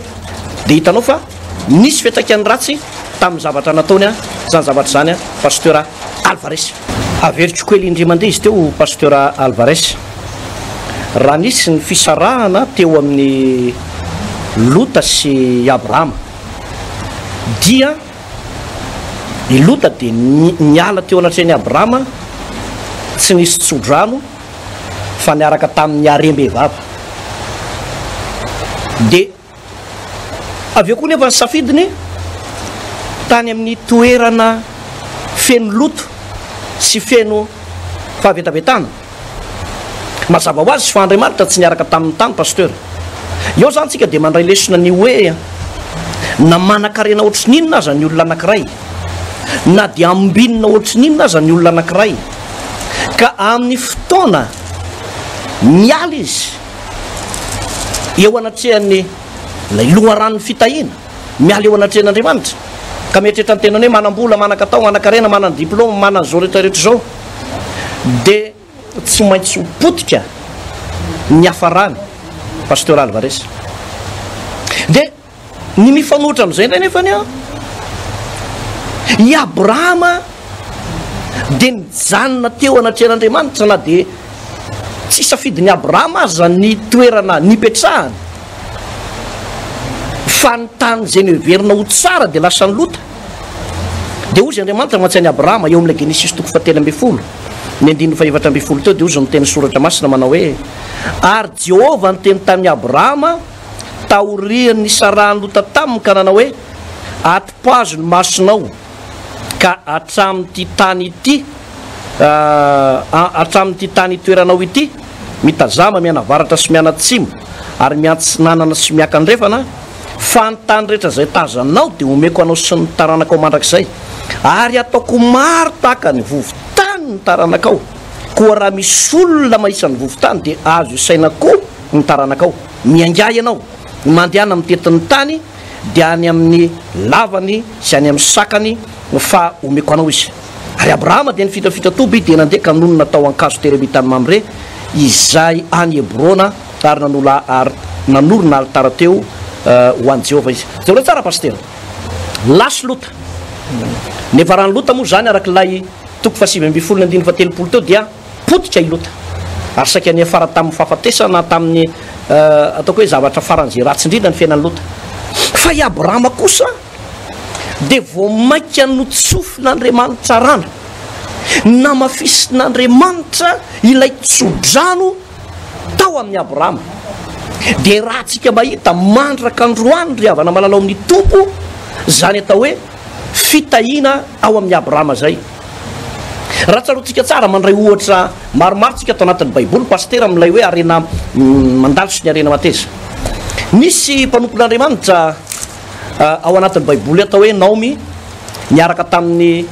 Dia hitanao fa nisy fiantraikany ratsy tamin'ny zavatra nataony izany zavatra izany Pasteur Alvarez. Averiko kely indray mandeha izy teo Pasteur Alvarez. Raha nisy ny fisarahana teo amin'i Lota sy i Abrahama dia I Lota dia niala teo anatrehan'i Abrama, tsy nisy tso-drano, fa niaraka tamin'ny harem-behivavy. Dia avy eo koa nefa ny safidiny tany amin'ny toerana feno loto sy feno fahavetavetana. Mazava ho azy fa Andriamanitra tsy niaraka taminy tany Pasteur. Eo zany tsika dia mandray lesona ny hoe na manankarena ohatry ny inona aza ny olona anakiray, na dia ambinina ohatry ny inona aza ny olona anakiray, ka amin'ny fotoana miala izy eo anatrehan'ny ilay loharanon'ny fitahiana, miala eo anatrehan'Andriamanitra, ka mieritreritra ny tenany hoe manam-bola, manan-katao, manan-karena, manana diplôme, manana izao rehetra rehetra izao, dia tsy maintsy ho potika ny hiafarany, Pasteur Alvarez. Dia ny mifanohitra amin'izay indray nefany an, i Abrahama dia nijanona teo anatrehan'Andriamanitra na dia tsy safidin'i Abrahama aza ny toerana nipetrahany, fa ny tany izay noheverina ho tsara dia lasan'i Lota. Dia hozy Andriamanitra mantsy an'i Abrahama, eo amin'ilay Genesisy toko fahatelo ambin'ny folo, ny andininy fahefatra ambin'ny folo teo, dia hozy ny teny soratra masina manao hoe, Ary Jehovah niteny tamin'i Abrahama taorian'ny nisarahan'i Lota taminy ka nanao hoe, Atipazo ny masonao, ka hatramin'ity tany ity, hatramin'ity tany itoeranao ity, mitazama mianavaratra sy mianatsimo, ary miantsinanana sy miakandrefana, Fa ny tany rehetra izay tazanao dia homeko anao sy ny taranakao mandrakizay, ary hataoko maro tahaka ny vovo-tany ny taranakao. Koa raha misy olona mahisa ny vovo-tany dia azo isaina koa ny taranakao. Miaingà ianao, mandehana mitety ny tany, dia any amin'ny lavany sy any amin'ny sakany, fa homeko anao izy. Ary Abrahama dia nifitrafitra toby, dia nandeha ka nonina tao an-kazo teremitan'i Mamre, izay any Hebrona, ary nanola ary nanorina alitara teo ho an'i Jehovah izy. Jereo tsara Pasitera. Lasy Lota. Niafaran'i Lota moa izany araka ilay toko faha 19 ny andininy faha 30 teo dia potika i Lota. Ary saika niafara tamin'ny fahafatesana tamin'ny ataoko hoe zavatra faran'izay ratsy indrindra ny fiainan'i Lota. Fa i Abrahama kosa dia vao mainka notsofin'Andriamanitra rano. Namafisin'Andriamanitra ilay tsodrano tao amin'i Abrahama. Dia raha tsika mahita mandraka androany ry havana malala ao amin'ny Tompo izany atao hoe fitahiana ao amin'i Abrahama izay. Raha tsaroantsika tsara, mandray ohatra maromaro tsika ato anatin'ny Baiboly, Pasitera amin'ilay hoe harena mandalo sy ny harena mateza. Nisy mpanompon'Andriamanitra ao anatin'ny Baiboly atao hoe Naomy niaraka tamin'ny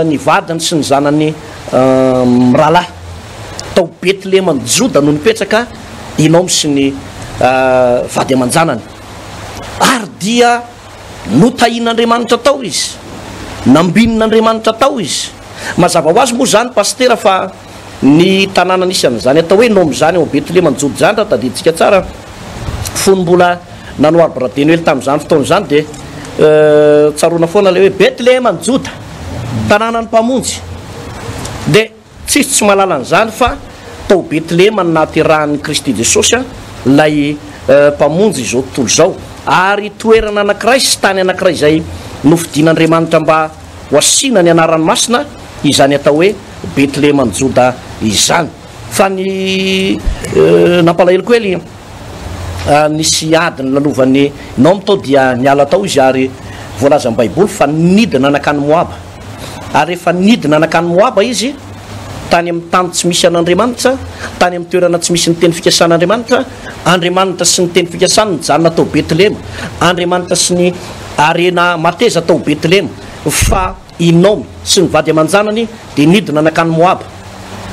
ny vadiny sy ny zanany mirahalahy. Tao Betleheman'i Joda no nipetraka i Naomy sy ny vady aman-janany. Ary dia notahian'Andriamanitra tao izy, nambinin'Andriamanitra tao izy. Mazava ho azy moa izany, Pasitera, fa ny tanàna nisy an'izany atao hoe Naomy izany ao Betleheman'i Joda izany, raha tadidintsika tsara, fony mbola nanao arbre de Noël tamin'izany fotoana izany, dia tsaroana foana ilay hoe Betleheman'i Joda, tanànan'ny Mpamonjy. Dia. Tsisy tsy mahalala an'izany fa tao Betlehema no nahaterahan'i Kristy Jesosy ilay Mpamonjy izao tontolo izao. Ary toerana anankiray sy tany anankiray izay nofidin'Andriamanitra mba ho asiana ny anarany masina izany atao hoe Betleheman'i Joda izany. Fa ny nampalahelo kely, nisy ady nolalovan'i Naomy tao dia niala tao izy ary voalazan'ny Baiboly fa nidina nankany Moaba. Ary rehefa nidina nankany Moaba izy, tany amin'ny tany tsy misy an'Andriamanitra, tany amin'ny toerana tsy misy ny teny fikasan'Andriamanitra, Andriamanitra sy ny teny fikasany nijanona tao Betlehema, Andriamanitra sy ny harena mateza tao Betlehema, fa i Naomy sy ny vady aman-janany dia nidina nankany Moaba.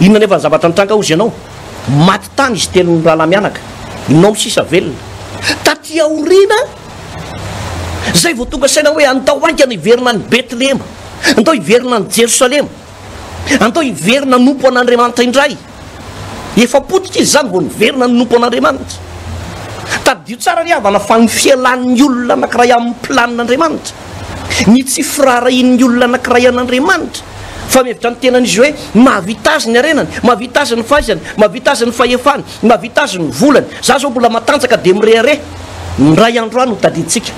Inona anefa ny zavatra nitranga hozy ianao? Maty tany izy telo mirahalahy mianaka, i Naomy sisa velona. Taty aoriana, Zay vao tonga saina hoe andao haingana hiverina any Betlehema, andao hiverina any Jerosalema, andao hiverina hanompo an'Andriamanitra indray. Efa potika izy izany vao niverina nanompo an'Andriamanitra. Tadidio tsara ry havana fa ny fialan'ny olona anankiray amin'ny planin'Andriamanitra, ny tsy firaharahian'ny olona anankiray an'Andriamanitra, fa mihevitra ny tenan'izy hoe mahavita azy ny harenany, mahavita azy ny fahaizany, mahavita azy ny fahefany, mahavita azy ny volany, za zao mbola matanjaka dia mirehareha. Indray andro any ho tadidintsika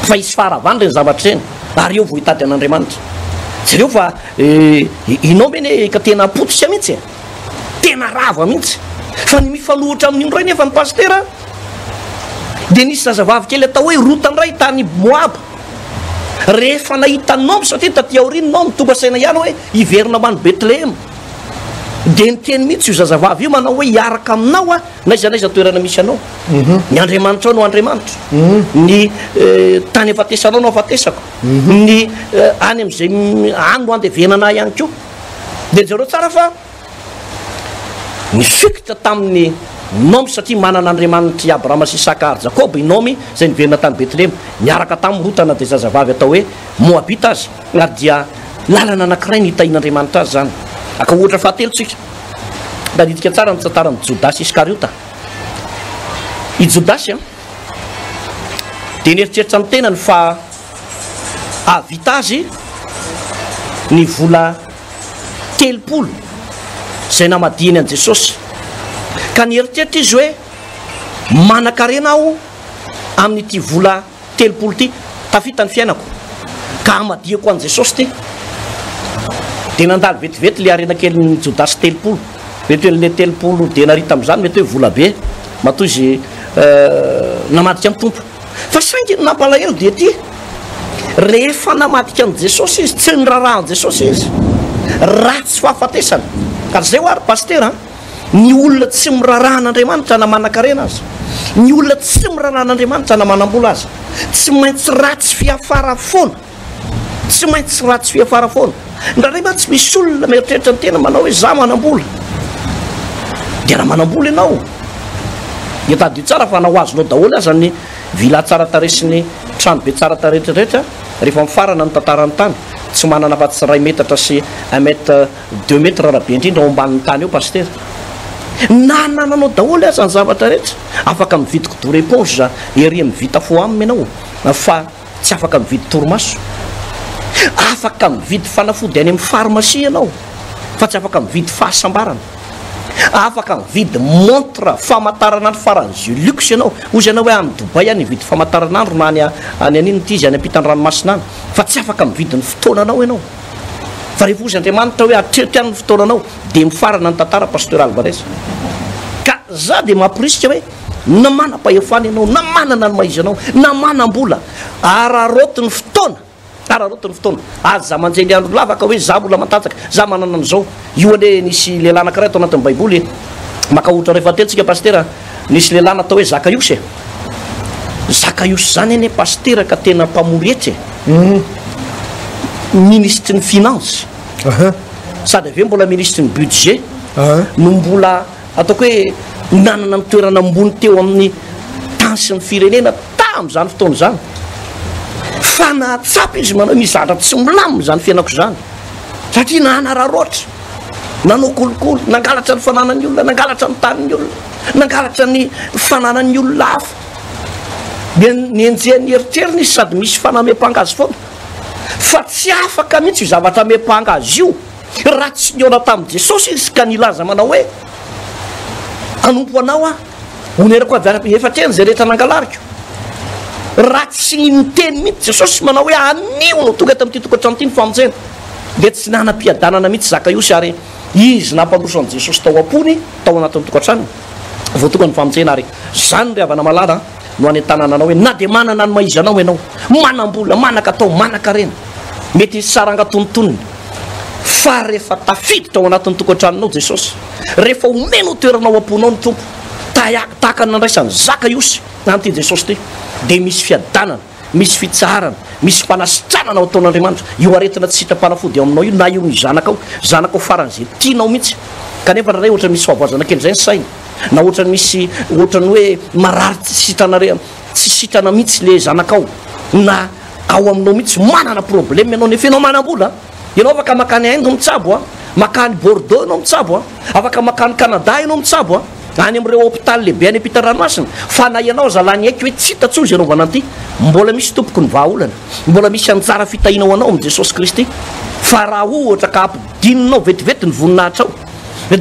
fa hisy faharavana ireny zavatra ireny ary eo vao hitady an'Andriamanitra. Jereo fa i Naomy anie ka tena potika mihitsy e! Tena rava mihitsy. Fa ny mifanohitra amin'io indray nefa ny pasitera dia nisy zazavavy kely atao hoe Rota indray tany Moaba. Rehefa nahita an'i Naomy satria taty aoriana Naomy tonga saina ihany hoe hiverina ho any Betlehema. Dia niteny mihitsy io zazavavy io manao hoe hiaraka aminao aho n'aiza n'aiza toerana misy anao. Ny Andriamanitrao no Andriamanitro. Ny tany afatesanao no afatesako. Ny any amin'izay any no andevenana ahy ihany koa. Dia jereo tsara fa nifikitra tamin'ny Naomy satria manana Andriamanitr'i Abrahama sy Isaka ary Jakoba i Naomy izay niverina tany Betlehema niaraka tamin'i Rota na dia zazavavy atao hoe Moabita aza. Ary dia lalana anankiray nitahian'Andriamanitra azy izany. Haka ohatra fahatelo tsika. Tadidika tsara ny tantaran'i Jodasy Iskariota. I Jodasy dia nieritreritra ny tenany fa hahavita azy ny vola 30 izay namadihany an'i Jesosy. Ka nieritreritra izy hoe manan-karena aho amin'ity vola 30 ity, tafita ny fiainako, ka hamadihako an'i Jesosy ity. Dia nandalo vetivety ilay harena kelin'i Jodasy 30. Mety hoe ilay 30 denaria tamin'izany mety hoe vola be, matoa izy namadika ny Tompo. Fa saingy ny nampalahelo dia ity, rehefa namadika an'i Jesosy izy, tsy niraharaha an'i Jesosy izy. Ratsy fahafatesana. Ary izay ho'a ry Pasitera an! Ny olona tsy miraharaha an'Andriamanitra na manan-karena aza, ny olona tsy miraharaha an'Andriamanitra na manam-bola aza, tsy maintsy ratsy fiafara foana. Tsy maintsy ratsy fiafara foana. Indraindray mantsy misy olona mieritreritra ny tena manao hoe za manam-bola. Dia raha manam-bola ianao, Dia tadidio tsara fa na ho azonao daholo aza ny villa tsara tarehy sy ny trano be tsara tarehy rehetra rehefa mifarana ny tantaran'ny tany, tsy manana afa-tsy iray metatra sy un mètre deux mètres raha be indrindra ao ambanin'ny tany eo Pasitera. Na anananao daholo aza ny zavatra rehetra, afaka mividy kidoro éponge ery amin'ny vita foam ianao fa tsy afaka mividy torimaso. Afaka mividy fanafody any amin'ny pharmacie ianao fa tsy afaka mividy fahasambarana. Afaka mividy montre famataranandro faran'izay luxe ianao. Hoy ianao hoe any Dubaï aho nividy famataranandro na any any an'inona ity izy any ampitan'ny ranomasina any fa tsy afaka mividy ny fotoananao ianao. Fa rehefa hozy Andriamanitra hoe hatreto ihany ny fotoananao dia mifarana ny tantara Pasteur Alvarez. Ka za dia mamporisika hoe na manam-pahefana ianao na manana ny maha izy anao na manam-bola araraoty ny fotoana, araraoty ny fotoana. Aza manjeny andro lava ka hoe za mbola matanjaka, za manana an'izao. Io anie nisy lehilahy anankiray ato anatin'ny baiboly e. Maka ohatra iray fahatelo tsika Pasitera a. Nisy lehilahy natao hoe Zakaiosy e. Zakaiosy zany anie Pasitera ka tena mpamory hetra e. Minisitry ny finance. Sady avy eo mbola minisitry ny budget. No mbola ataoko hoe nanana ny toerana ambony teo amin'ny tany sy ny firenena tamin'izany fotoana izany. Fa nahatsapa izy manao hoe misy zavatra tsy milamina izany fiainako izany. Satria nanararaotra, nanao kolikoly, nangalatra ny fananan'ny olona, nangalatra ny tanin'ny olona, nangalatra ny fananan'ny olona hafa. Dia nenjehan'ny eritreriny izy sady misy fanahy miampanga azy foana. Fa tsy afaka mihitsy io zavatra miampanga azy io raha tsy nihaona tamin'i Jesosy izy ka nilaza manao hoe, Hanompo anao aho, honerako avy efatra heny izay rehetra nangalariko. Raha tsy niteny mihitsy Jesosy manao hoe anio no tonga eto amin'ity tokantrano ity ny famonjena, dia tsy nanam-piadanana mihitsy Zakaiosy ary izy nampandroso an'i Jesosy tao am-pony, tao anatin'ny tokantranony, vao tonga ny famonjena. Ary izany ry havana malala no anentanana anao hoe na dia manana ny maha izy anao ianao, manam-bola, manan-katao, manan-karena, mety hisy saranga tonontonony, fa rehefa tafiditra ao anatin'ny tokantranonao Jesosy, rehefa omenao toerana ao am-ponao ny Tompo, tahaka ny nandraisan'i Zakaiosy an'ity Jesosy ity, dia misy fiadanana, misy fitsaharana, misy fanasitranana ao ataon'Andriamanitra. Io aretina tsy sitram-panafody ao aminao io, na io ny zanakao, zanakao faran'izay tianao mihitsy, kanefa indraindray ohatra misy fahavoazana kely izay ny sainy, na ohatra misy ohatra ny hoe marary tsy sitrana re, tsy sitrana mihitsy le zanakao, na ao aminao mihitsy manana problème ianao nefa ianao manam-bola. Ianao afaka makany Inde mitsabo a, makany Bordeaux ianao mitsabo a, afaka makany Canada ianao mitsabo a, any amin'ireo hôpital lehibe any ampitan-dranomasina, fa na ianao aza lany aiky hoe tsy hita intsony izay anaovana an'ity, mbola misy tompoko ny vahaolana, mbola misy anjara fitahiana ho anao amin'i Jesosy Kristy, fa raha ohatra ka ampidininao vetivety ny voninahitrao,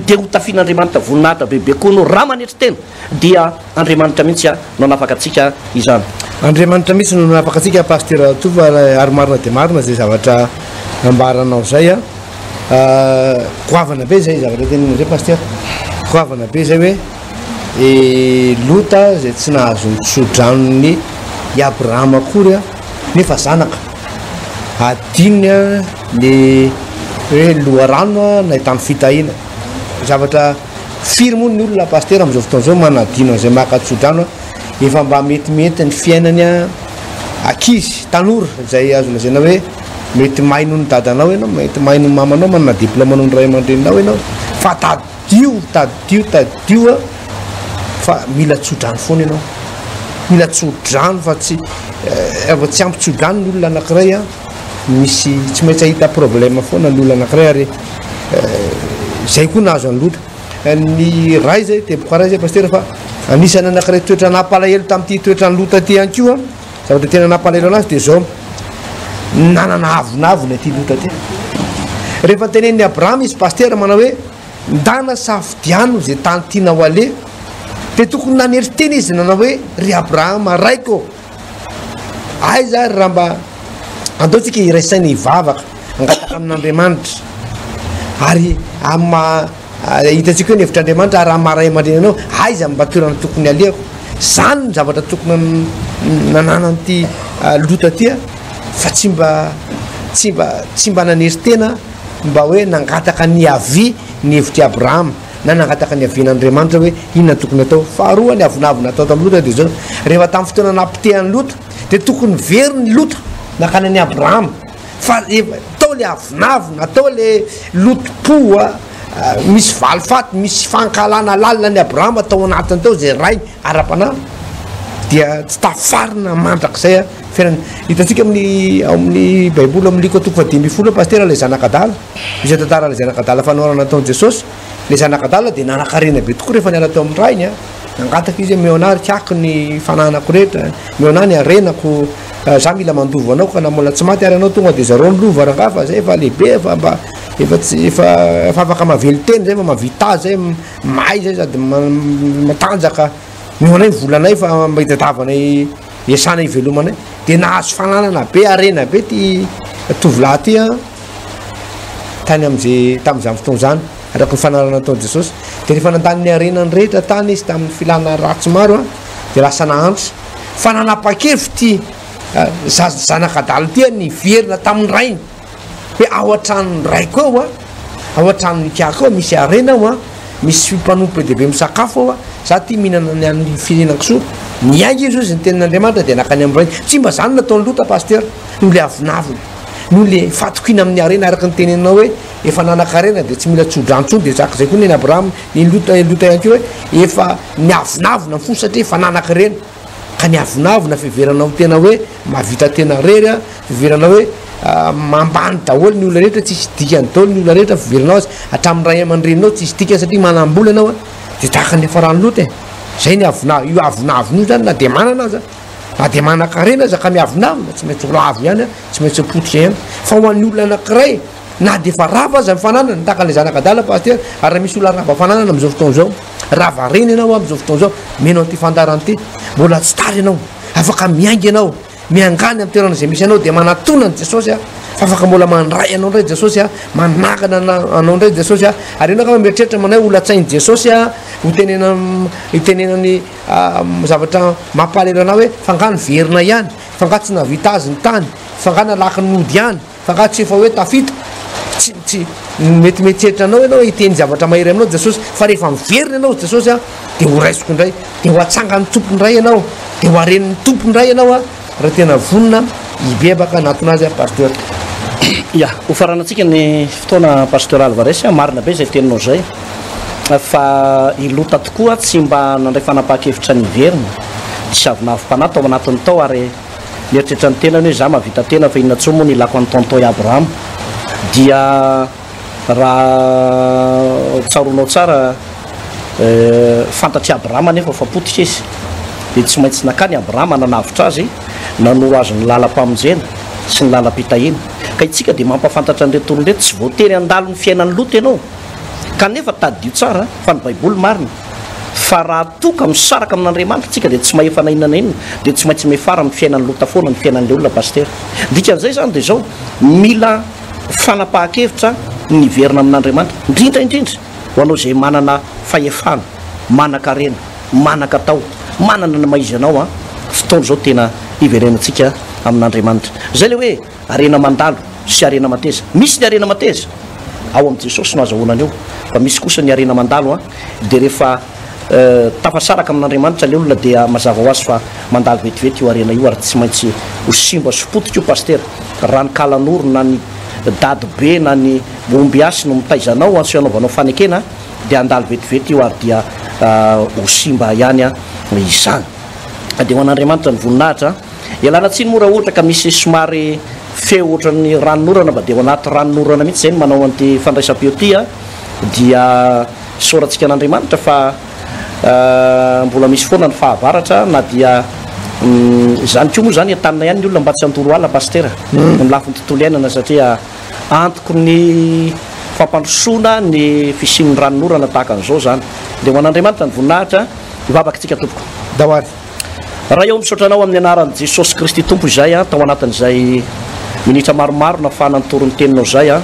dia ho tafian'Andriamanitra voninahitra bebe koa ianao raha manetry tena. Dia Andriamanitra mihitsy no hanafaka antsika izany. Andriamanitra mihitsy no nanafaka antsika Pasteur Ratovo ary marina dia marina izay zavatra nambaranao izay a. Goavana be izay zavatra teneninao izay Pasteur. Goavana be izay hoe e Lota izay tsy nahazo ny tso-dranon'ny i Abrahama akory a, nefa zanaka. Adinony a ny hoe loharano nahitany fitahiana. Zavatra Firy moa ny olona Pasitera amin'izao fotoana izao manadino an'izay maka tsodrano a, efa mba metimety ny fiainany a, ankizy, tanora izay azo lazaina hoe mety mahay noho ny dadanao ianao, mety mahay noho ny mamanao, manana diplôme noho ny ray aman-dreninao ianao, fa tadidio, tadidio, tadidio a, fa mila tsodrano foana ianao, mila tsodrano fa tsy, raha vao tsy ampy tsodrano ny olona anankiray a, misy tsy maintsy ahita problème foana ny olona anankiray ary zay koa nahazo an'i Lota. Ny ray zay, teboka ray zay pasitera fa anisan'ny anankiray toetra nampalahelo tamin'ity toetran'i Lota ity ihany koa, zavatra tena nampalahelo anazy dia zao, nanana avonavona ity Lota ity. Rehefa tenenin'i Abrahama izy pasitera manao hoe ndana safidiano zay tany tianao aleha, dia tokony nanery tena izy nanao hoe ry Abrahama raiko, Aiza ary raha mba andao tsika hiray saina hivavaka, hangataka amin'Andriamanitra. Ary amin'ny maha hitantsika hoe ny hevitr'Andriamanitra ary amin'ny maha ray aman-dreny anao, aiza mba toerana tokony alehako? Zany ny zavatra tokony nananan'ity Lota ty fa tsy mba tsy mba tsy mba nanery tena mba hoe nangataka ny avis ny hevitr'i Abrahama. na nangataka ny havian'Andriamanitra hoe inona no tokony hatao. Faharoa, ny avonavona natao tamin'i Lota dia izao, rehefa tamin'ny fotoana nahapotehan'i Lota, dia tokony niverina i Lota nankany an'i Abrahama, fa efa tao ilay avonavona, tao ilay lotom-po, Misy valifaty, misy fankahalana lalina an'i Abrahama tao anatiny tao izay rainy ara-panahy dia tsy tafarina mandrakizay fiainana. Hitantsika amin'ny ao amin'ny Baiboly amin'ny Lioka toko faha-15 ao pasitera ilay zanak'adala. Misy tantara ilay zanak'adala fanoharana nataon'i Jesosy. Ilay zanak'adala dia nanan-karena be tokoa rehefa niala teo amin'ny rainy. Nangataka izy hoe omeo anah ry kiako ny fananako rehetra, omeo anah ny harenako, za mila mandova anao ka na mbola tsy maty ary ianao tonga dia zarao ny lova rangahy fa zay efa lehibe efa mba efa tsy efa efa afaka mahavelon-tena zay efa mahavita azy zay mahay zay sady matanjaka, omeo anay ny volanay fa mba hitadiavanay hiasana hivelomanay, dia nahazo fananana be harena be ty tovolahy ty an. tany amin'izay tamin'izany fotoana izany, araka ny fanarahana nataon'i Jesosy. Dia rehefa nandany ny harenany rehetra tany izy tamin'ny filana ratsy maro, dia lasa nahantra. Fa nanapa-kevitra ity zaza zanak'adala ity niverina tamin'ny rainy hoe ao an-tranon'ny raiko ao, ao an-tranon'ny ikaky ao misy harena ao, misy mpanompo be dia be misakafo ao, za ty mihinana ny an'ny fihinan-kisoa. Niainga izy hozy ny tenin'Andriamanitra dia nankany amin'ny rainy. Tsy mba izany no nataon'i Lota pasitera, noho ilay avonavona. Noho le fahatokiana amin'ny harena araka ny teneninao hoe efa nanan-karena dia tsy mila tso-drano intsony dia zaka izay koa neny Abraham, neny Lota, Lota ihany koa hoe efa niavonavona ny fo satria efa nanan-karena ka niavonavona fiheverana ho tena hoe mahavita tena rery a, fiheverana hoe mambany daholo ny olona rehetra tsisy dikany daholo ny olona rehetra fiheveranao azy hatramin'ny ray aman-dreninao tsisy dikany satria manam-bola ianao a dia tahaka ny niafaran'i Lota e, zay ny avona io avonavona io zany na dia manana aza. Na dia manan-karena aza ka miavonavona, tsy maintsy ho lavo ihany, tsy maintsy ho potika ihany. Fa ho an'ny olona anankiray, na dia efa rava aza ny fananany, tahaka ilay zanak'adala Pasitera, ary raha misy olona rava fananana amin'izao fotoana izao, rava reny ianao amin'izao fotoana izao, mino an'ity fandaharana ity, mbola tsy tara ianao, afaka miainga ianao, miangany amin'ny toerana izay misy anao, dia manatona an'i Jesosy aho, fa afaka mbola mandray anao indray Jesosy aho, manangana anao indray Jesosy aho, ary ianao angamba mieritreritra manao hoe olon-tsain'i Jesosy aho, ho tenenana, hitenenany zavatra mampalahelo anah hoe fa nga niverina ihany, fa nga tsy nahavita azy ny tany, fa nga nalaky nody ihany, fa nga tsy efa hoe tafita, tsy tsy mety mieritreritra anao ianao hiteny zavatra mahery aminao Jesosy, fa rehefa miverina ianao Jesosy a, de ho raisiko indray, de ho atsangan'ny Tompo indray ianao, de ho arenin'ny Tompo indray ianao a, raha tena vonona hibebaka hanatona azy a Pasteur. Ya, ho faranantsika ny fotoana Pasteur Alvarez a, marina be izay teninao izay. Fa i Lota tokoa tsy mba nandray fanapahan-kevitra ny hiverina, nisy avonavom-panahy tao anatiny tao ary nieritreritra ny tenany hoe izaho mahavita tena fa inona intsony moa no ilako an'i Tonton i Abrahama. Dia raha tsaroanao tsara, fantatr'i Abrahama anefa fa potika izy, dia tsy maintsy nankany Abrahama nanavotra azy, nanoro azy ny lalam-pamonjena sy ny lalam-pitahiana. Ka isika dia mampahafantatra an'ireto olona ireto, tsy voatery handalo ny fiainan'i Lota ianao. Kanefa tadidio tsara fa ny Baiboly marina fa raha toa ka misaraka amin'Andriamanitra tsika dia tsy mahefa na inona na inona dia tsy maintsy miafara amin'ny fiainan'i Lota foana ny fiainan'ilay olona Pasitera. Dikan'izay izany dia izao, mila fanapahan-kevitra ny hiverina amin'Andriamanitra, indrindra indrindra ho anao izay manana fahefana, manan-karena, manan-katao, manana ny maha izy anao an, fotoana izao tena hiverenantsika amin'Andriamanitra. Izay ilay hoe. Harena mandalo sy harena mateza. Misy ny harena mateza, ao amin'i Jesosy no azahoana an'io, fa misy kosa ny harena mandalo an, dia rehefa tafasaraka amin'Andriamanitra ilay olona dia mazava ho azy fa mandalo vetivety io harena io ary tsy maintsy ho simba sy potika io Pasitera. Raha ny kalanoro na ny dadibe na ny ombiasy no mitaiza anao an sy anaovanao fanekena dia handalo vetivety io ary dia ho simba ihany izany. Dia ho an'Andriamanitra ny voninahitra. Ialana tsiny moa raha ohatra ka misy somary feo ohatran'ny ranonorana fa dia ao anaty ranonorana mihitsy izay no manao an'ity fandraisam-peo ity a, dia isaorantsika an'Andriamanitra fa mbola misy foana ny fahavaratra na dia izany koa moa izany entanina ihany ny olona mba tsy handoro ala Pasitera amin'ny lafiny tontolo iainana satria antoky ny fampandrosoana ny fisian'ny ranonorana tahaka an'izao izany. Dia ho an'Andriamanitra ny voninahitra, hivavaka isika tompoko. Ndao ary. Ray ô, misaotra Anao amin'ny anaran'i Jesosy Kristy Tompo izay an, tao anatin'izay minitra maromaro nafahana nitory ny Teninao izay an.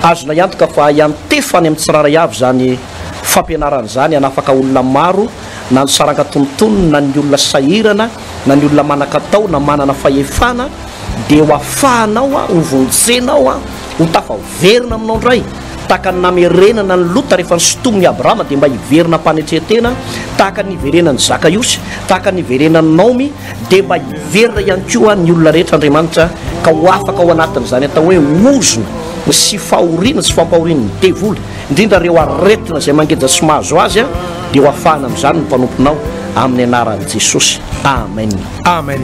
Azonay antoka fa hiantefa any amin'ny tsirairay avy izany fampianarana izany, hanafaka olona maro, na ny saranga tonontonony, na ny olona sahirana, na ny olona manan-katao, na manana fahefana, dia ho afahanao an, ho vonjenao an, ho tafaverina aminao indray. Tahaka ny namerenana an'i Lota rehefa nisintomin'i Abrahama dia mba hiverina am-panetren-tena, tahaka ny niverenan'i Zakaiosy, tahaka ny niverenan'i Naomy, dia mba hiverina ihany koa ny olona rehetra Andriamanitra ka ho afaka ao anatin'izany atao hoe ozona sy fahoriana sy fampahorian'ny devoly. Indrindra ireo aretina izay mangeja sy mahazo azy dia ho afahana amin'izany ny mpanomponao amin'ny anaran'i Jesosy. Amen. Amen.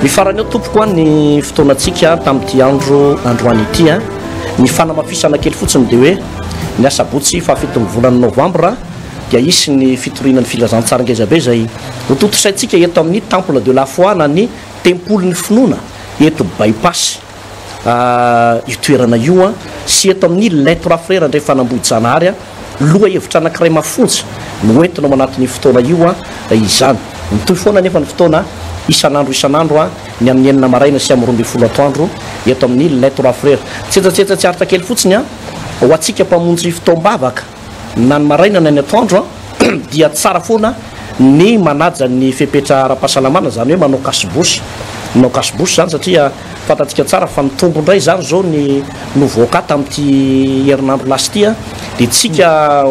Mifarana eo tompoko an ny fotoanantsika tamin'ity andro androany ity an. Ny fanamafisana kely fotsiny dia hoe ny asabotsy fahafiton'ny volana novambra dia hisy ny fitoriana ny filazantsara ngezabe izay hotontosaintsika eto amin'ny Temple de la Foi na ny Tempolin'ny finoana eto By-pass. io toerana io sy eto amin'ny Les Trois Frères Andrefanambohijanahary, lohahevitra anankiray mafonja no entina ao anatin'io fotoana io izany. Mitohy foana anefa ny fotoana isan'andro isan'andro ny amin'ny enina maraina sy amin'ny 12 atoandro eto amin'ny Les Trois Frères. Tsetsatsetsa tsy aritra kely fotsiny ho antsika mpamonjy fotoam-bavaka na ny maraina na ny atoandro dia tsara foana ny manaja ny fepetra ara-pahasalamana, izany hoe manao cache-bouche, manao cache-bouche izany satria fantatsika tsara fa mitombo indray izany izao ny nouveau cas tamin'ity herinandro lasa ity, dia tsika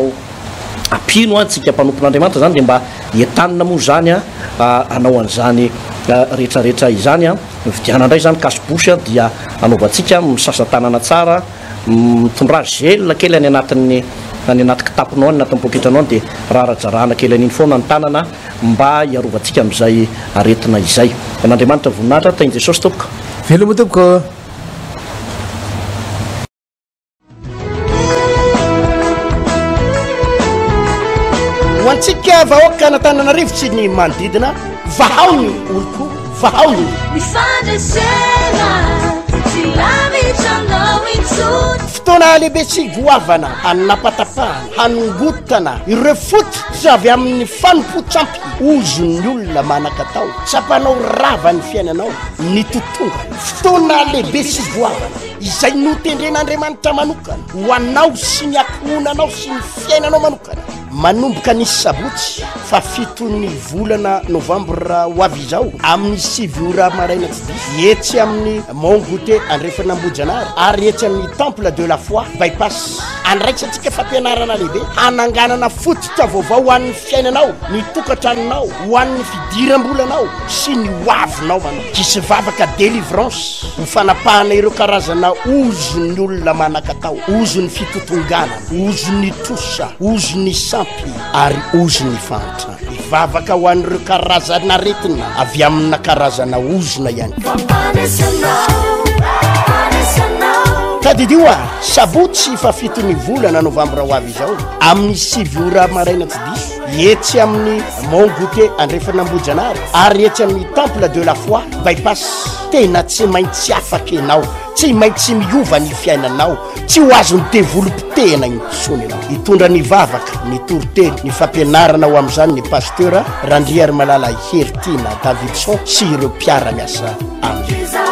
mpino, tsika mpanompon'Andriamanitra izany dia mba entanina moa izany hanao an'izany rehetrarehetra izany, mividiana indray izany cache-bouche dia anaovantsika misasa tanana tsara. Mitondrà gel kely any anatin'ny any anaty kitaponao any anatin'ny poketranao any dia raradrarahana kely an'iny foana ny tanana mba hiarovantsika amin'izay aretina izay. Ho an'Andriamanitra voninahitra, tahin'i Jesosy tompoko. Veloma tompoko. Ho antsika vahoaka an'Antananarivo sy ny manodidina, vahao ny oloko. Vahao ny. Ny fandresena tsy lavitra anao intsony. Fotoana lehibe sy goavana hanapatapahana, hanongotana ireo fototra avy amin'ny fanompoan-tsampy ozon'ny olona manan-katao, tsapanao rava ny fiainanao, ny totongana. Fotoana lehibe sy goavana izay notendren'Andriamanitra manokana ho anao sy ny ankohonanao sy ny fiainanao manokana. Manomboka ny sabotsy fahafiton'ny volana novambra ho avy izao amin'ny 9 ora maraina tsy diso etsy amin'ny Mont Goûter Andrefan'Ambohijanahary ary etsy amin'ny Temple de la Foi Bypass. Andraisantsika fampianarana lehibe hananganana fototra vaovao ho an'ny fiainanao, ny tokantranonao, ho an'ny fidiram-bolanao sy ny hoavinao manokana. Hisy vavaka délivrance ho fanapahana ireo karazana ozon'ny olona manan-katao, ozon'ny fitotonganana. Ozon'ny trosa, ozon'ny sampy ary ozon'ny fahantrana. Hivavaka ho an'ireo karazan'aretina avy amina karazana ozona ihany koa. Tadidio ary, sabotsy fahafiton'ny volana novambra ho avy izao, amin'ny 9 ora maraina tsy diso, etsy amin'ny Mont Goûter Andrefan'Ambohijanahary ary etsy amin'ny Temple de la Foi Bypass. Tena tsy maintsy afaka ianao, tsy maintsy miova ny fiainanao. Tsy ho azon'ny devoly potehina intsony ianao. Hitondra ny vavaka, ny toriteny, ny fampianarana ho amin'izany ny Pasteur Randriarimalala Heritiana Davidson sy ireo mpiara-miasa aminy.